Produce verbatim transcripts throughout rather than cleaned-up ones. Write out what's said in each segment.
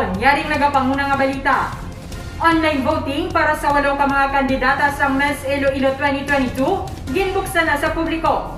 Yaring nagapanguna nga balita. Online voting para sa walo ka mga kandidata sang Miss Iloilo twenty twenty-two ginbuksan na sa publiko.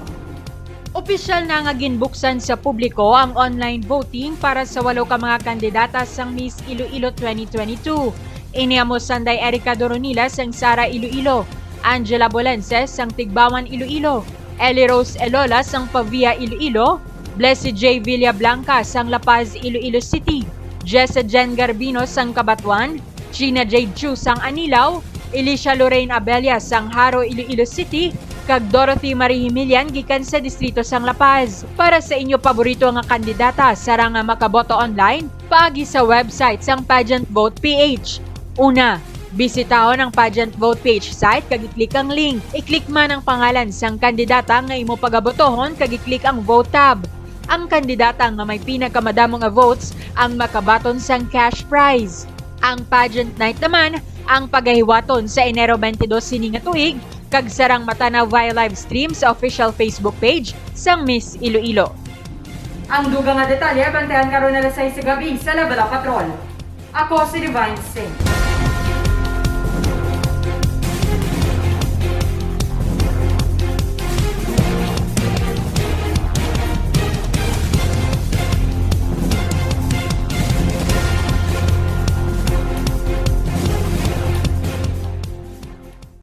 Opisyal na nga ginbuksan sa publiko ang online voting para sa walo ka mga kandidata sang Miss Iloilo twenty twenty-two. Ini amo sanday Erica Doronila sang Sara Iloilo, Angela Bolenses sang Tigbawan Iloilo, Ellie Rose Elola sang Pavia Iloilo, Blessy J Villablanca sang La Paz, Iloilo City, Jessa Jen Garbino sang Cabatuan, Gina Jade Chu sang Anilao, Elisha Lorraine Abella sang Jaro, Iloilo City, kag Dorothy Marie Himilian gikan sa distrito sang La Paz. Para sa inyo paborito nga kandidata, sarang nga makaboto online, paagi sa website sang Pageant Vote P H. Una, bisitahon ang Pageant Vote P H site kag i-click ang link. I-click man ang pangalan sang kandidata nga imo pagabotohon kag i-click ang Vote tab. Ang kandidata nga may pinakamadamo nga votes ang makabaton sang cash prize. Ang pageant night naman ang pagahiwaton sa Enero twenty-two sini nga tuig, kag sarang matan-aw via live stream sa official Facebook page sang Miss Iloilo. Ang dugang nga detalye, bantayan karon alas sais sa gabi sa La Bala Patrol. Ako si Divine Singh.